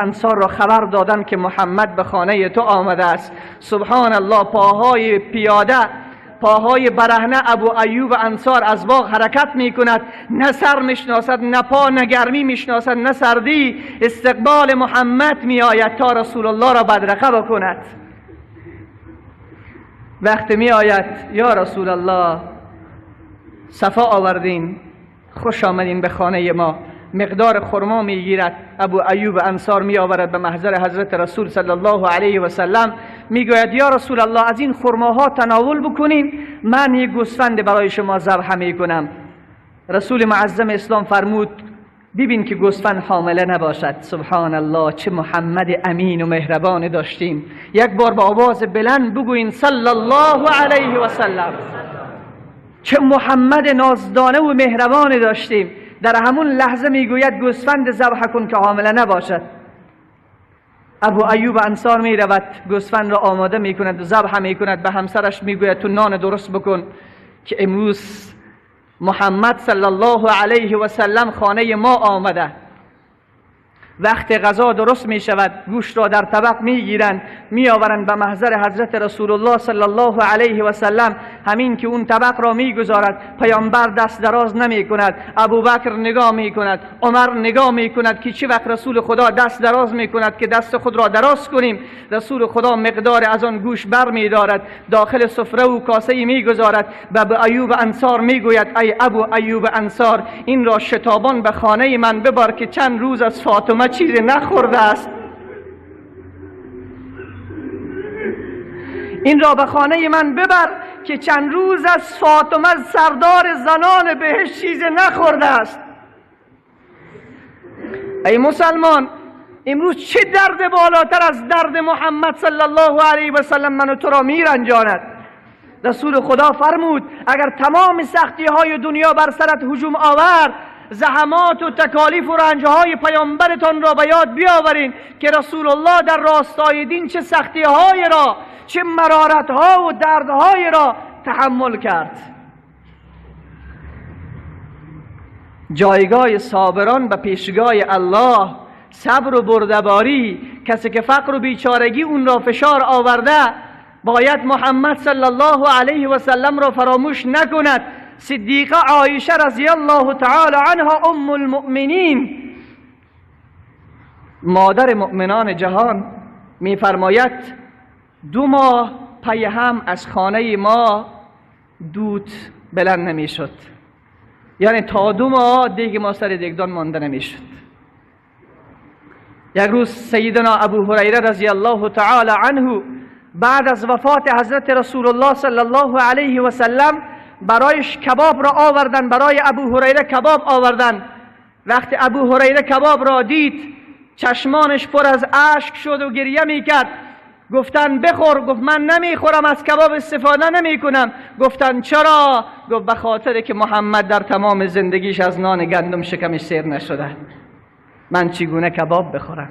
انصار را خبر دادن که محمد به خانه تو آمده است. سبحان الله، پاهای پیاده، پاهای برهنه ابو ایوب انصار از باغ حرکت می کند، نه سر میشناسد، نه پا، نه گرمی میشناسد، نه سردی. استقبال محمد می آید تا رسول الله را بدرقه بکند. وقتی می آید، یا رسول الله صفا آوردین، خوش آمدین به خانه ما. مقدار خرما میگیرد ابو ایوب انصار، می آورد به محضر حضرت رسول صلی الله علیه و سلم. میگوید یا رسول الله از این خرماها تناول بکنین، من یک گوسفند برای شما ذبح میکنم. رسول معظم اسلام فرمود ببین که گوسفند حامله نباشد. سبحان الله، چه محمد امین و مهربان داشتیم. یک بار با آواز بلند بگویین صلی الله علیه و سلم. چه محمد نازدانه و مهربان داشتیم. در همون لحظه میگوید گوسفند ذبح کن که حامله نباشد. ابو ایوب انصار میرود، گوسفند را آماده میکند و ذبح میکند. به همسرش میگوید تو نان درست بکن که امروز محمد صلی الله علیه و سلم خانه ما آمده. وقت غذا درست می شود، گوشت را در طبق می گیرند، می آورند به محضر حضرت رسول الله صلی الله علیه و سلم. همین که اون طبق را می گذارد، پیامبر دست دراز نمی کند. ابوبکر نگاه می کند، عمر نگاه می کند که چه وقت رسول خدا دست دراز می کند که دست خود را دراز کنیم. رسول خدا مقدار از آن گوش بر می دارد، داخل سفره و کاسه می گذارد و به ایوب انصار می گوید ای ابو ایوب انصار، این را شتابان به خانه من ببر که چند روز از فاطمه چیزی نخورده است. این را به خانه من ببر که چند روز از فاطمه سردار زنان بهش چیزی نخورده است. ای مسلمان، امروز چه درد بالاتر از درد محمد صلی الله علیه و سلم من و تو را میرنجاند؟ رسول خدا فرمود اگر تمام سختی های دنیا بر سرت هجوم آورد، زحمات و تکالیف و رنجهای پیامبرتان را به یاد بیاورین که رسول الله در راستای دین چه سختیهای را، چه مرارتها و دردهای را تحمل کرد. جایگاه صابران به پیشگاه الله، صبر و بردباری. کسی که فقر و بیچارگی اون را فشار آورده، باید محمد صلی الله علیه و سلم را فراموش نکند. صدیقه عایشه رضی الله تعالی عنها ام المؤمنین، مادر مؤمنان جهان، میفرماید 2 ماه پی هم از خانه ما دود بلند نمیشد. یعنی تا 2 ماه دیگ ما سر دیگدان مانده نمیشد. یک روز سیدنا ابو هریره رضی الله تعالی عنه بعد از وفات حضرت رسول الله صلی الله علیه و سلم برایش کباب را آوردن، برای ابو هریره کباب آوردن. وقتی ابو هریره کباب را دید، چشمانش پر از اشک شد و گریه میکرد. گفتن بخور. گفت من نمیخورم، از کباب استفاده نمیکنم. گفتن چرا؟ گفت به خاطر که محمد در تمام زندگیش از نان گندم شکمش سیر نشده، من چگونه کباب بخورم؟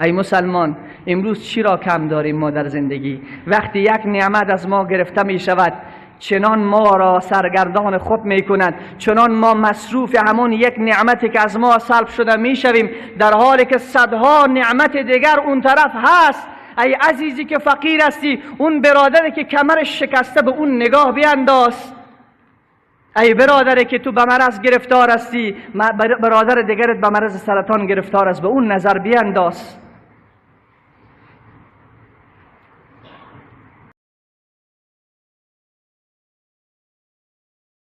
ای مسلمان، امروز چی را کم داریم ما در زندگی؟ وقتی یک نعمت از ما گرفته می شود، چنان ما را سرگردان خود می کند، چنان ما مصروف همون یک نعمتی که از ما سلب شده می شویم، در حالی که صدها نعمت دیگر اون طرف هست. ای عزیزی که فقیر هستی، اون برادری که کمرش شکسته به اون نگاه بینداز. ای برادری که تو به مرض گرفتار هستی، برادر دیگرت به مرض سرطان گرفتار است، به اون نظر بینداز.